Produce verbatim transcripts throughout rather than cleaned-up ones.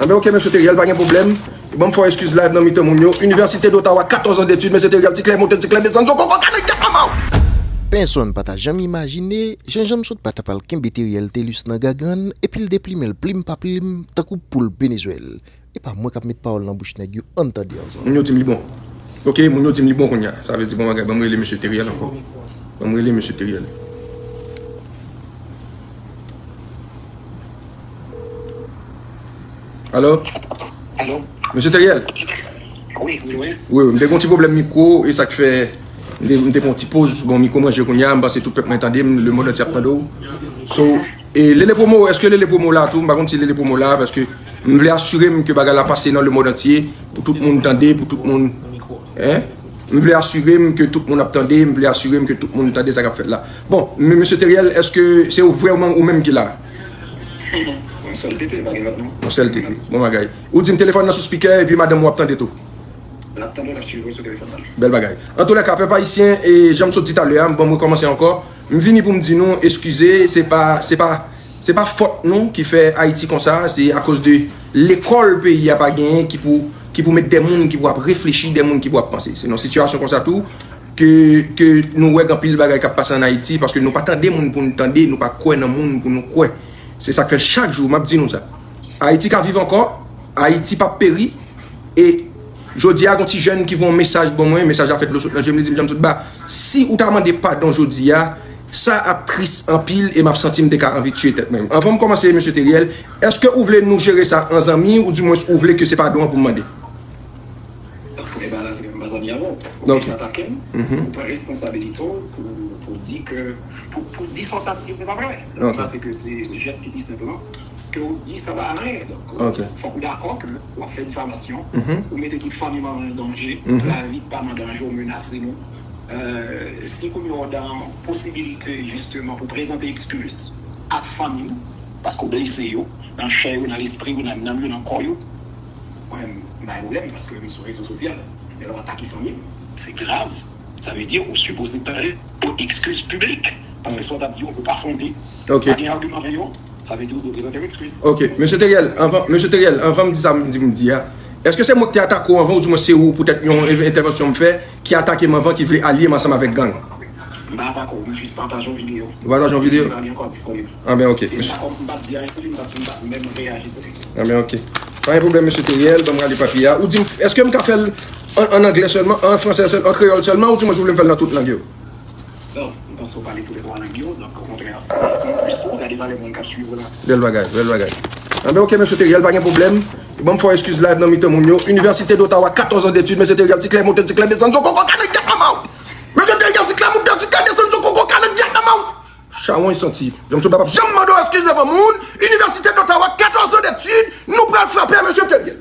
Anben, oke, mesye Teriel, pa gen pwoblèm. Ban m fè w eskiz live nan mitan moun yo. Université d'Ottawa, quatorze ans d'études, mesye Teriel, ti klè moute, ti klè desann, zo koko kanèk tèt manman w! Pèsonn pa ta janm imajine jan Janmsot pa ta pral kenbe Teriel Telus nan gagann epi l deplimen l plim pa plim tankou poul Venezwèl. E pa mwen k ap met pawòl nan bouch nèg yo, ann tande ansanm. Moun yo di m li bon. Oke, moun yo di m li bon kounye a. Sa vle di bon bagay, ban m rele mesye Teriel ankò. Ban m rele mesye Teriel. Alo? Alo? Mesye Teriel? Wi, wi, wi. Wi, wi, m te gen yon ti pwoblèm mikwo, e sa k fè m te, m te pran yon ti poz. Bon, mikwo manje kounye a, m panse tout pèp mwen tande m, lemonn antye ap tande w. So, e Lele Promo, èske Lele Promo la tou? M pa konn si Lele Promo la, paske m vle asire m ke bagay la pase nan lemonn antye, pou tout moun tande, pou tout moun, en? M vle asire m ke tout moun ap tande, m vle asire m ke tout moun tande sa k ap fèt la. Bon, men mesye Teriel, èske se ou vrèman ou menm ki la? Yon sèl T T, pa gen lòt non. Yon sèl T T. Bon bagay. Ou di m telefòn nan sou spikè epi madanm ou ap tande tou. L ap tande w, l ap swiv ou sou telefòn nan. Bèl bagay. Antoulèka, pèp ayisyen, e jan m sot di talè a, m ban m rekòmanse ankò. M vini pou m di nou, eskize, se pa, se pa, se pa fòt nou ki fè Ayiti konsa, se akoz de lekòl peyi a pa genyen ki pou, ki pou met de moun ki pou ap reflechi, de moun ki pou ap panse. Se nan sitiyasyon konsa tou ke, ke nou wè gen anpil bagay k ap pase ann Ayiti, paske nou pa tande moun pou nou tande, nou pa kwè nan moun pou nou kwè. Se sa k fè chak jou m ap di nou sa. Ayiti ka viv ankò, Ayiti p ap peri, e jodi a, gen yon ti jèn ki voye yon mesaj ban mwen, mesaj la fè dlo sot nan je m, li di m, Janmsot ba, si ou ta mande padon jodi a, sa ap tris anpil e m ap santi m te ka anvi tiye tèt mwen. Anvan m kòmanse, mesye Teriel, èske ou vle nou jere sa an zanmi, oudimwens ou vle ke se padon an pou m mande? Premye bagay la, se ke m pa zanmi avè w. Ou plis atake m, ou pran responsabilite w pou, pou di ke, pou, pou di sa w t ap di yo, se pa vre. Paske se, se jès ki pi senp lan, ke w di sa pa anyen. Donk, fòk ou dakò ke w ap fè difamasyon, ou mete tout fanmi m an danje, tout lavi pa m an danje, ou menase nou. Euh, si kounye a w dan posibilite, jisteman, pou prezante eskiz ak fanmi m, paske w blese yo, nan chè yo, nan lespri yo, nan nanm yo, nan kò yo, mwen, m pa gen pwoblèm, paske m sou rezo sosyal. Men lè w atake fanmi m, se grav. Sa vle di, ou sipoze pale pou eskiz piblik. Paske sa w t ap di yo, yo pa fonde. Pa gen agiman avè yo. Sa vle di ou dwe prezante yon eskiz. Ok, mesye Teriel, anvan, mesye Teriel, anvan m di sa m di, m di a, èske se mwen ki te atake w anvan, oudimwens se ou, poutèt yon entèvansyon m fè, ki atake m anvan, ki vle alye m ansanm avèk gang? M pa atake w, m jis pataje yon videyo. Ou pataje yon videyo? Li pa gen ankò disponib. Anben, ok. E m pa, m p ap di anyen sou li, m p ap, m p ap menm reyaji sou li. Anben, ok. Pa gen pwoblèm, mesye Teriel, ban m rale papye a. Ou di m, èske m ka fè l an, an anglè sèlman, an fransè sèlman, an kreyòl sèlman, oudimwens ou vle m fè l nan tout lang yo? Non, m panse w pale tou lè twa lang yo, donk, okontrè, se, se yon plis pou w gade valè moun k ap swiv ou la. Bèl bagay, bèl bagay. Anben, ok, mesye Teriel, pa gen pwoblèm. Ban m fè w eskiz live nan mitan moun yo. Université d'Ottawa, quatorze ans d'études, mesye Teriel, ti klè moute, ti klè desann, zo koko kanèk tèt manman w! Mesye Teriel, ti klè moute, ti klè desann, zo koko kanèk tèt manman w! Chawony santi. Janmsot pa p ap janm mande w eskiz devan moun. Université d'Ottawa, quatorze ans d'études, nou pral frape mesye Teriel.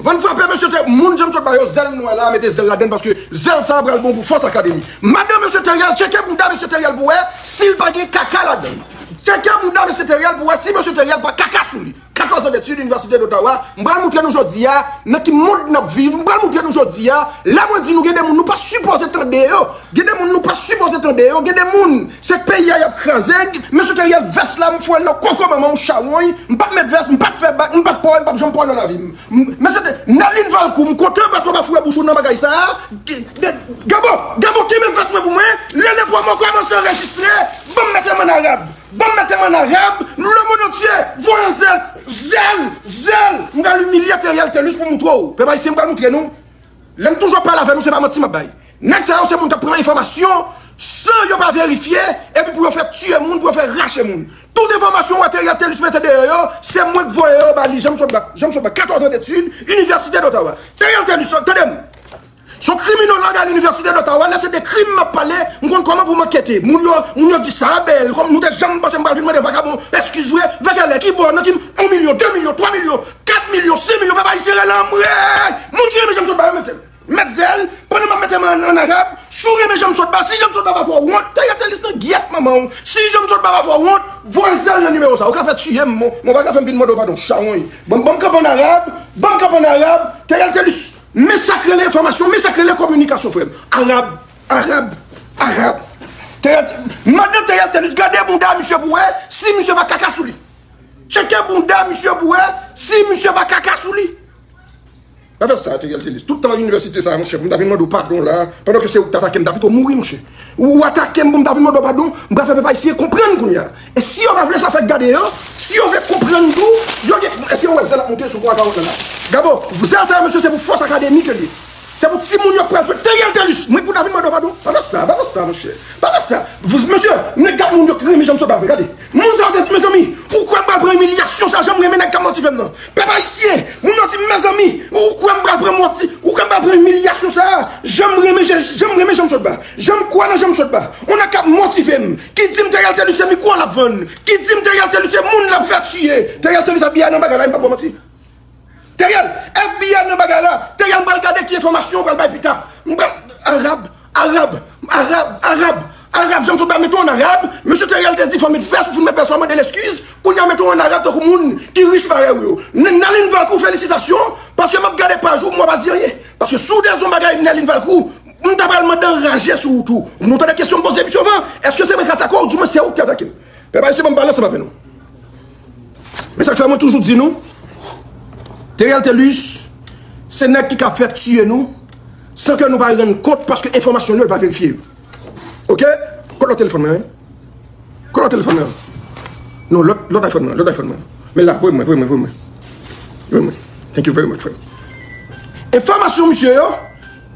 Anvan n frape mesye Teriel, moun Janmsot ba yo zèl nwè la, mete zèl ladann paske zèl sa a pral bon pou Fòs Akademi. Madanm mesye Teriel, tcheke bouda mesye Teriel pou wè si l pa gen kaka ladann. Tcheke bouda mesye Teriel pou wè si mesye Teriel pa kaka sou li. Quatorze ans d'études, Université d'Ottawa, m pral moutre nou jodi a nan ki mond n ap viv, m pral moutre nou jodi a, lè mwen di nou gen de moun nou pa sipoze tande yo, gen de moun nou pa sipoze tande yo, gen de moun se peyi a y ap kraze, mesye Teriel vès la m foure l nan koko manman w chawony, m p ap met vès, m p ap fè bak, m p ap pòl, m p ap janm pòl nan lavi m. M, mesye Te, Nerline Valcourt, m kontan paske w pa foure bouch ou nan bagay sa a, Gabo, Gabo, kenbe vès mwen pou mwen, Lele Promo kòmanse anrejistre, ban m mete m an arab. Ban m mete m an arab, lemonn antye, voye zèl, zèl, zèl. M pral imilye Teriel Telus pou moutre w. Pèp ayisyen, m pral moutre nou. Lè m toujou ap pale avè nou, se pa manti m ap bay. Nèg sa yo se moun k ap pran enfòmasyon san yo pa verifye, epi pou yo fè tiye moun, pou yo fè rache moun. Tout enfòmasyon ou wè Teriel Telus mete deyò yo, se mwen k voye yo ba li, Janmsot ba, Janmsot ba, quatorze ans d'études, Université d'Ottawa. Teriel Telus, tande m. Se yon kriminològ a Linivèsite d'Ottawa, lè se de krim m ap pale, m konn kòman pou m ankete. Moun yo, moun yo di sa bèl, kòm nou te janm panse m pral vin mande vakabon eskiz vre, vagabon ki bò, nan ki yon milyon, de milyon, twa milyon, kat milyon, sis milyon, pèp ayisyen rele anmwey! Moun ki renmen Janmsot ba yo, mèt zèl, mèt zèl, pandan m ap mete men an, an arab, si w renmen Janmsot ba, si Janmsot ba pa fè w wont, Teriel Telus nan gyèt manman w, si Janmsot ba pa fè w wont, voye zèl nan nimewo sa, ou ka fè tiye m, mwen, mwen pa ka fè m vin mande w padon, chawony. Ban m, ban m kanpe an arab, ban m kanpe an arab, Teriel Telus. Men sa k rele enfòmasyon, men sa k rele kominikasyon, frè m. Arab, arab, arab. Teriel, mande Teriel Telus, gade bouda misye pou wè si misye pa kaka sou li. Tcheke bounda misye pou wè si misye pa kaka sou li. Pa fè sa, Theriel Thelus. Tout tan inivèsite sa, monchè, pou m ta vin mande w padon la, pandan ke se ou k t atake m, m ta pito mouri, monchè. Ou, ou atake m pou m ta vin mande w padon, m pral fè pèp ayisyen konprann kounye a. E si yo pa vle sa fèk gade yo, si yo vle konprann tou, yo gen, èske yo wè zèl ap monte sou Kowa Karant lan la? Gabo, zèl sa yo, mesye, se pou fòs akademik yo li ye. Se pou timoun yo k pral jwe. Theriel Thelus, mwen pou ta vin mande w padon. Pa fè sa, pa fè sa, monchè. Pa fè sa. Mesye, nèg k ap moun yo k renmen Jean Michel Solbat vre, gade. Moun sa yo te di, mezanmi, ou kwè m pral pran imilyasyon sa, jan m renmen nèg k ap motive m nan? Pèp ayisyen, moun yo di m, mezanmi, ou kwè m pral pran moti, ou kwè m pral pran imilyasyon sa, jan m renmen, jan m renmen Jean Michel Solbat, jan m kwè nan Jean Michel Solbat. On nèg k ap motive m, ki di m Theriel Thelus se mikwo l ap vann, ki di m Theriel Thelus se moun l ap fè tiye. Theriel Thelus ap biye nan bagay la, m p ap ba w manti. Theriel, F B I nan bagay la. Theriel, m pral gade ki enfòmasyon ou pral bay pita. M pral, Arab, Arab, Arab, Arab, Arab, Jean Michel Solbat mete w an Arab. Mesye Theriel te di fò met vès, ou fin met vès la, mande l eskiz. Kounye a mete w an Arab tankou moun ki rich parèy ou yo. N-, Nerline Valcourt, felisitasyon, paske m ap gade paj ou, m wè w pa di anyen. Paske si w te di yon bagay Nerline Valcourt, m ta pral mande anraje sou ou tou. Nou tande kesyon m poze misye anvan, èske se mwen k atake w, oudimwen se ou ki atake m? Pèp ayisyen, ban m pale ansanm avè nou. Men sa k fè mwen toujou di nou, Theriel Thelus, se nèg ki ka fè tiye nou, san ke nou pa rann kont, paske enfòmasyon nou yo, li pa verifye yo. Oke? Kot lòt telefòn mwen an? Kot lòt telefòn mwen an? Non, lòt, lòt iPhone mwen, lòt iPhone mwen. Men la, voye mwen, voye mwen, voye mwen. Voye mwen. Thank you very much, frè m. Enfòmasyon misye yo,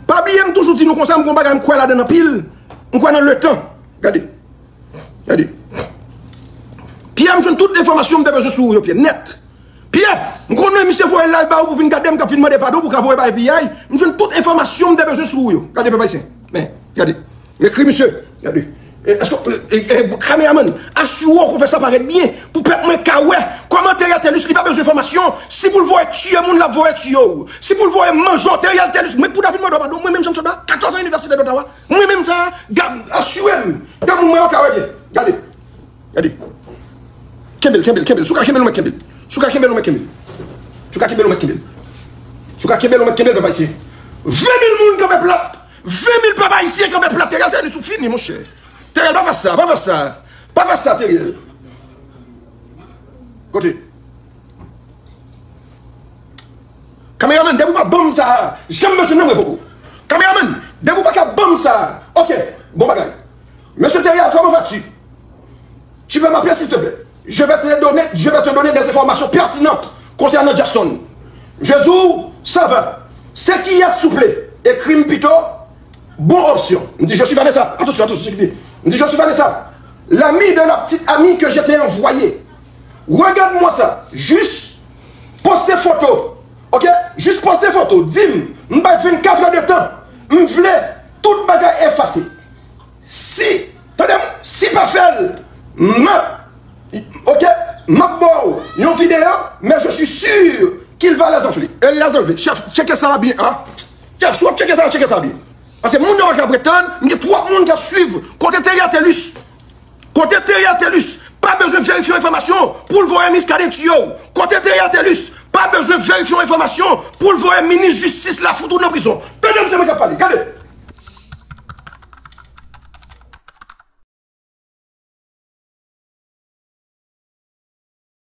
pa bliye m toujou di nou konsa, m gon bagay m kwè ladan l anpil, m kwè nan letan. Gade. Gade. Pierre, m jwenn tout enfòmasyon m te bezwen sou ou yo, Pierre, nèt. Pierre, m konnen misye voye l la, l ba ou pou vin gade m, k ap vin mande padon, pou ka voye bay F B I. M jwenn tout enfòmasyon m te bezwen sou ou yo. Gade, pèp ayisyen. Men, gade. M ekri misye. Gade. E, èske, e, e, e, kameramann, asire w ke w fè sa parèt byen, pou pèp mwen ka wè kòman Theriel Thelus, li pa bezwen enfòmasyon. Si pou l voye tiye moun, l ap voye tiye w. Si pou l voye manje w, Theriel Thelus, mwen pou ta vin mande w padon, mwen menm Jean Michel Solbat, katòz an inivèsite d'Ottawa. Mwen menm sa, gad, asire m. Gad moun mwen yo ka wè byen. Gade. Gade. Kenbe l, kenbe l, kenbe l. Si w ka kenbe l, ou mèt kenbe l. Si w ka kenbe l, ou mèt kenbe l. Si w ka kenbe l, ou mèt kenbe l. Si w ka kenbe l, ou mèt kenbe l, pèp ayisyen. Ven mil moun kanpe plat. Ven mil pèp ayisyen kanpe plat. Theriel Thelus, ou fini, monchè. Theriel, pa fè sa, pa fè sa. Pa fè sa, Theriel. Kote? Kameramann, depi w pa ban m sa, janm bezwen nonm revoke w. Kameramann, depi w pa ka ban m sa, oke, bon bagay. Monsieur Theriel, comment vas-tu? Tu peux m'appeler, s'il te plaît? Je vais te donner, je vais te donner des informations pertinentes concernant Jackson. Je dis, ça va. C'est qui est, s'il vous plaît? Ekri m pito. Bon option. M di, je suis Vanessa. Attention, attention, ce qu'il dit. M di, je suis Vanessa, l'ami de la petite amie que je t'ai envoyée. Regarde-moi ça. Juste poste foto. Ok? Juste poste foto. Di m, m bay vennkat è de tan. M vle tout bagay efase. Si, tande m, si pa fè l, m ap, ok, m ap ba w yon videyo, mais je suis sûr qu'il va les enlever. El les enlever. Chèf, tcheke sa byen, a. Chèf, si w ap tcheke sa, tcheke sa byen. Paske moun yo pa ka pretann, m gen twòp moun k ap swiv. Kote Theriel Thelus? Kote Theriel Thelus? Pa bezwen verifye yon enfòmasyon pou l voye Muscadin tiye w. Kote Theriel Thelus? Pa bezwen verifye yon enfòmasyon pou l voye minis jistis la fout ou nan prizon. Tande m, se mwen k ap pale. Gade.